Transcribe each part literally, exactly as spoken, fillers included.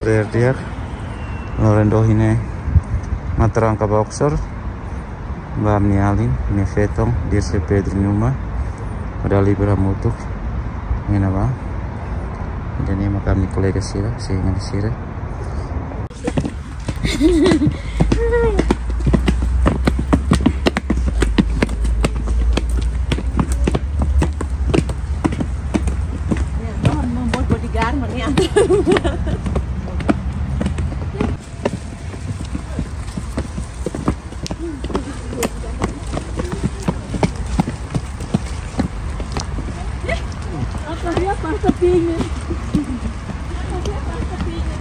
Ber di'ak, loron dohin ne'e mak tranka Boxer ba ami-nia alin, ami-nia feton, Dirce, Pedro nia uma, hodi halibur hamutuk. Ne'e ba. Ida-ne'e mak ami-nia kolega sira, sira-nia sira. Membuat bodyguard, mani antar. Apa dia pasta pingin? Apa dia pasta pingin?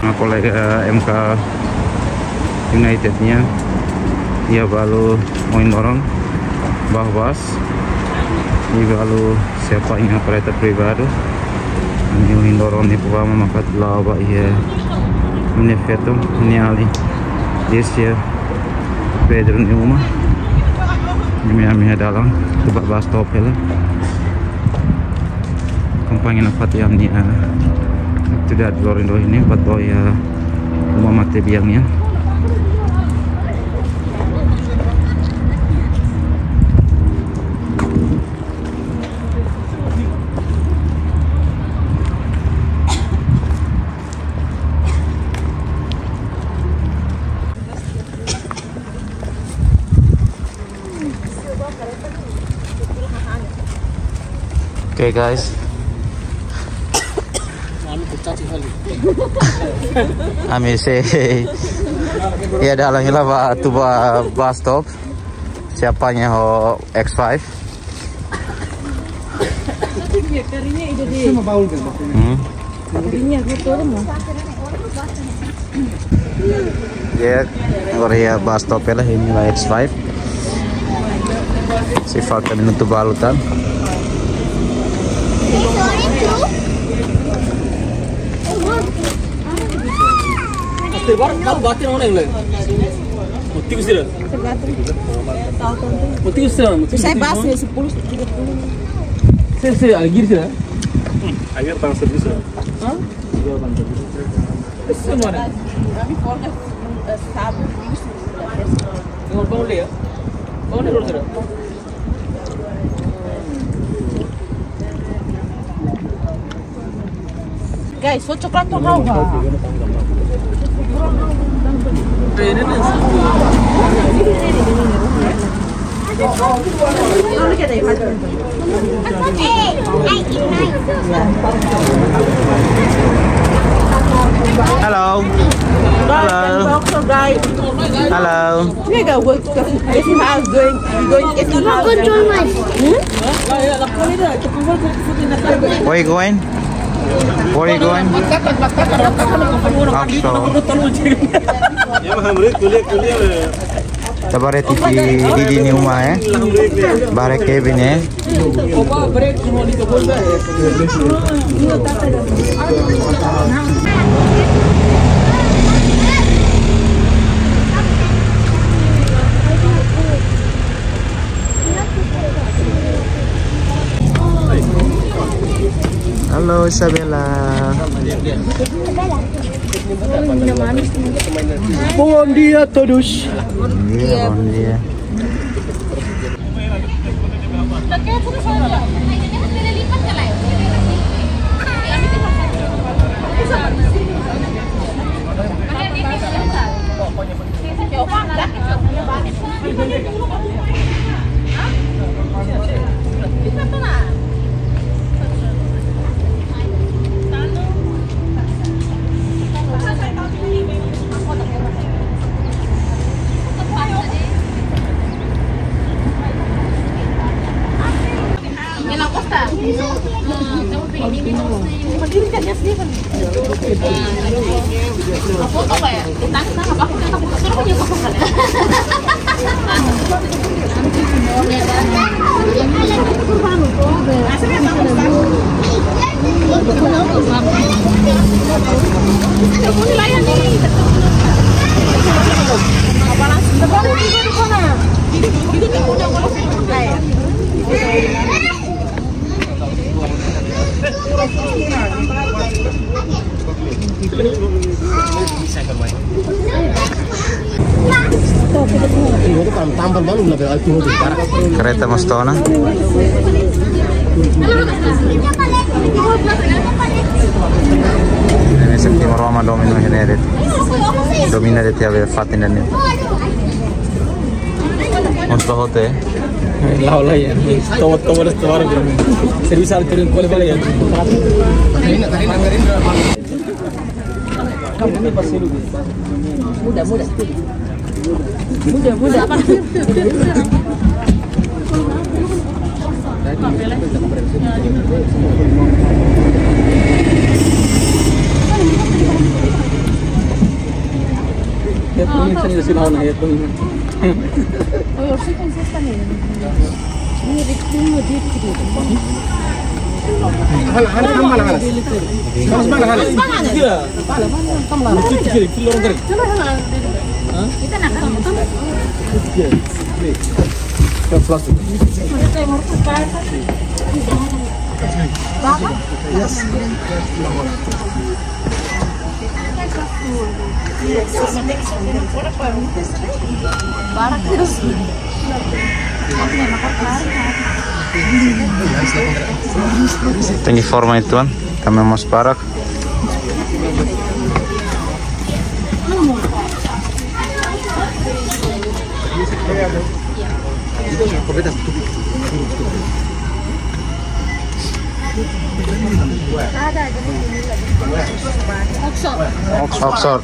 Nah, kolega M K United nian, iha balu ohin loron ba bus, iha balu siap iha kareta pribadi. Ami ohin loron ne'e pama maka la'o ba iha ami-nia feton, ami-nia alin, Dirce, Pedro nia uma. Ami, ami iha dalan, ba bus stop hela. Akompaña nafatin ami-nia, ah, atividade loron dohin ne'e, ba to'o iha uma matebian nian. Oke, guys. Ami kucaci kali. Ami sei iha dalan hela ba atu ba bus stop. Siap iha ho X five. Hmm. Ya, agora iha bus stop hela, iha ne'e X five. Sei falta minutu balu tan. Batin orang yang lain. Motivo sira. Motivo sira, motivo. Saya bahas ya sepuluh, tiga puluh. Sira, sira, alegre sira. Ayer tang servisu. Hah? Ayer tang servisu. Semua. Kami keluarga, eh, sabu, ini semua. Tengok bangun dia. Bangun dia dulu sira. Guys, so coklat tuh kau, Kak. Hello. Hello. Hello. Ini agak work. Guess how it's going. We're going. Guess how it's going. Control my. Hmm? Where you going? Where you going? Offshore. Ita bá haree Titi Didi nia uma, eh. Bá haree Kevin, eh. Halo, Isabela. Bom dia a todos. Bom dia, bom dia. Kareta mós to'o ona. Imi sente aroma domin iha ne'e de'it. Domin de'it iha be fatin ne'e. Untuk hotel. Lau, lau, ya. To'o, to'o, to'o, to'o. Servisu ada turun kuali balik ya. Muda, muda. Muda, muda. Tenke forma uitoan, tanba mós barak. Oxford.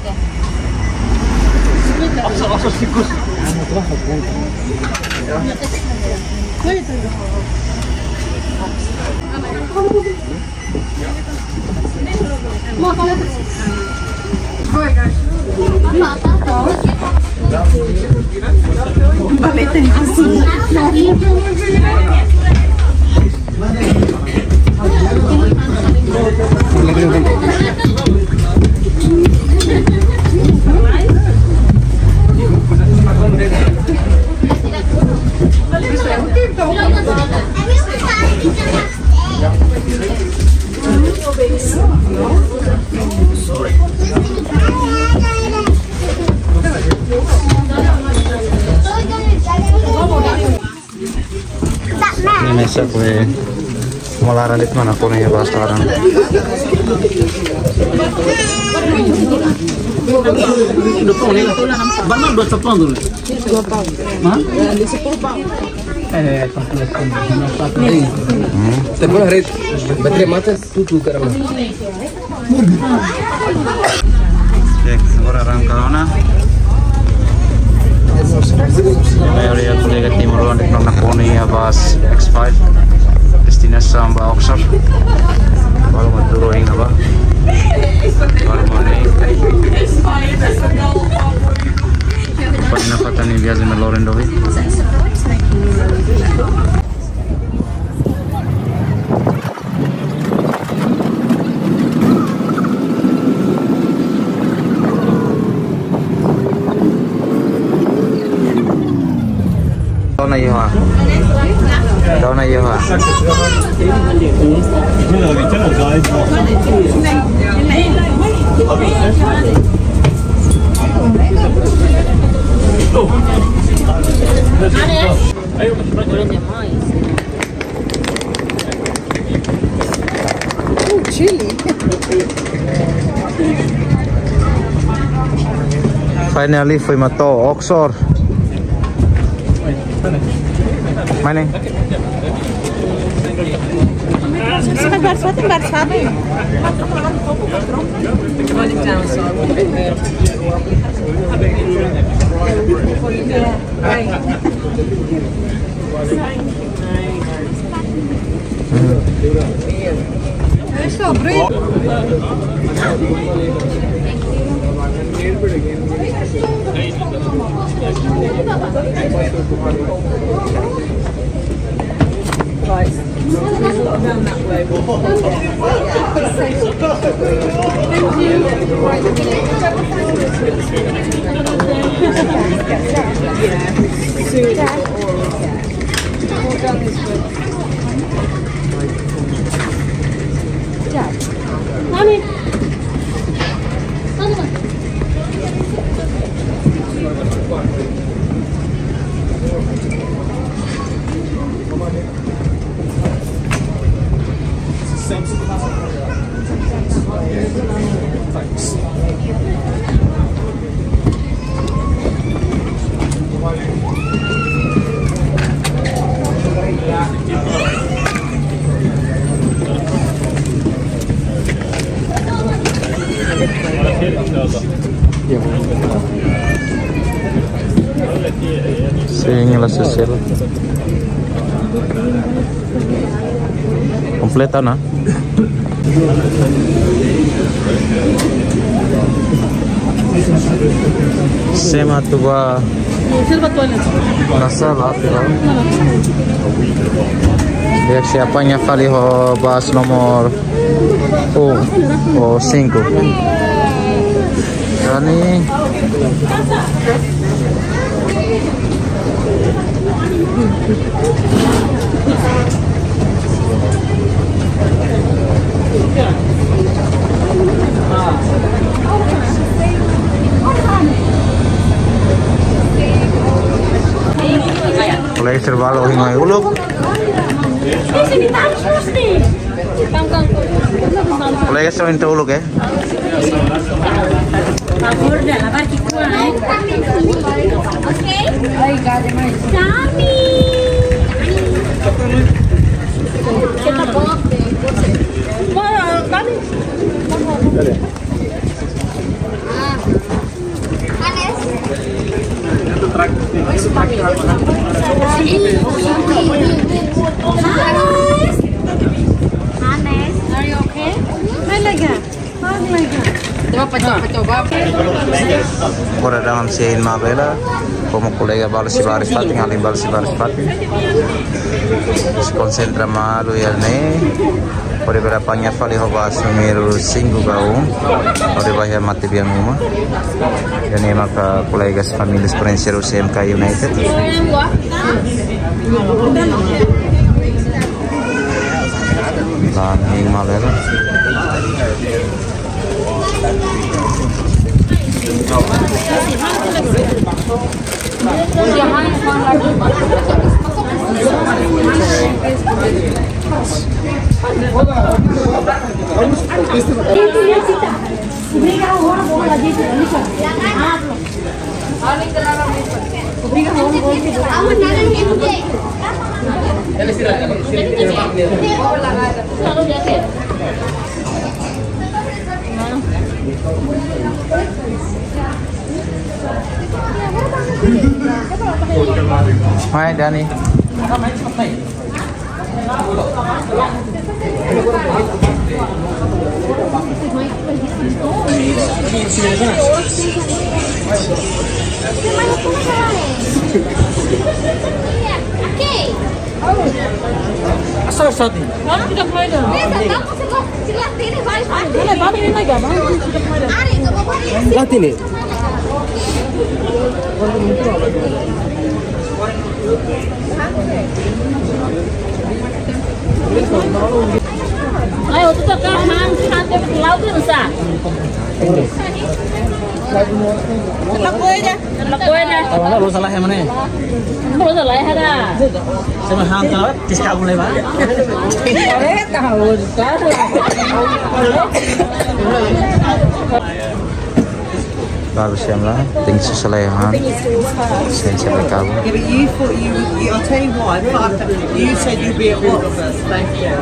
Ne'e mesak be malaran de'it, mana kone ya basta orang. Mana dua sepuluh dulu? Hah? Eh, hmm. Telepon hari baterai mati. Tutu karena. Oke, agora arranka ona. Maioria kolega timoroan de'it mak nakonu iha bus X five. Destinasaun ba Oxford. Balu mak tuur iha ne'ebá. Balu mak ne'e. Pai na patani viajen ba Loren dobi. Dona Yoha. Dona Yoha. Uh, chili. Finally, foin mai to'o Oxford. Mana? Sini, baris satu, baris satu. Kompleta ona. Sema tu ba. Nasa la tu ba. Di'ak, sei apaña fali ho bus nomor um ou cinco. Dani. Kolega sira balu ohin mai uluk. Kolega sira ohin uluk, eh. Favor de lavar que cua, eh. Sami. Bora, Gabi. Are you okay? Hai, lega. Hai, lega. Coba, coba, coba. Agora dá-me sei, Mabela. Komu kolega balu sei baris fatin, alin balu sei baris fatin. Sei konsentra malu iha ne'e. Hodi bele apaña fali ho bus númeru cinco ka um. Hodi bá iha matebian uma. Iha ne'e maka kolega família esperiénsia U C M K United. Lan ing malera. Hai, Dani. Asal sati. Hah? Tidak main dah. Boleh, balik ini lagi, Bang. Tidak main dah. Latih ni. Ayo, tu tak kan, han, han, tu laut tu sa. Tembak kue aja. Tembak kue aja. Kalau nggak, lu salah yang mana? Lu salah ya, dah. Sama han, kalau tis kamu lewat. Eh, tahu, tahu. Baru siam lah, ting sesuai han. Sen sesuai kamu. Yeah, but you thought you, you, I'll tell you why, but you said you'd be at Watford. Thank you.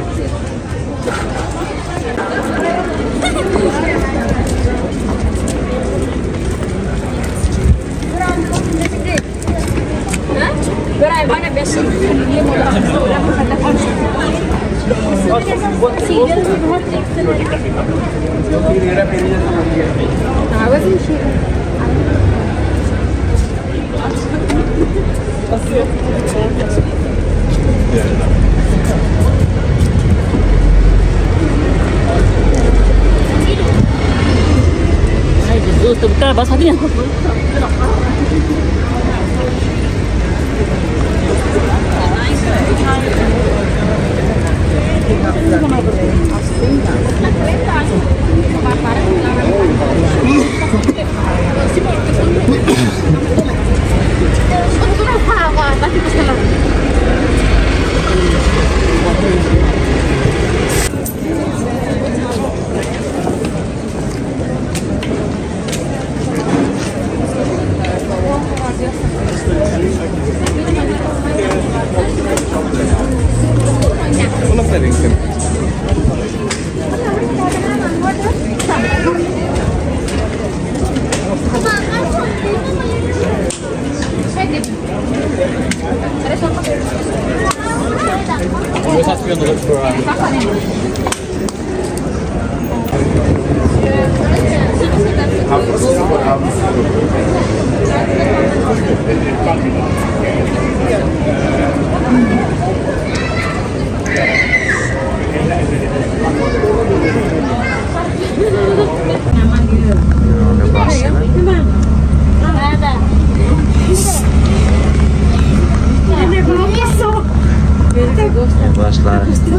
Ai, Jesus, tu buka bahasa dia. Always have to be on the look for, um, Bos, klaru.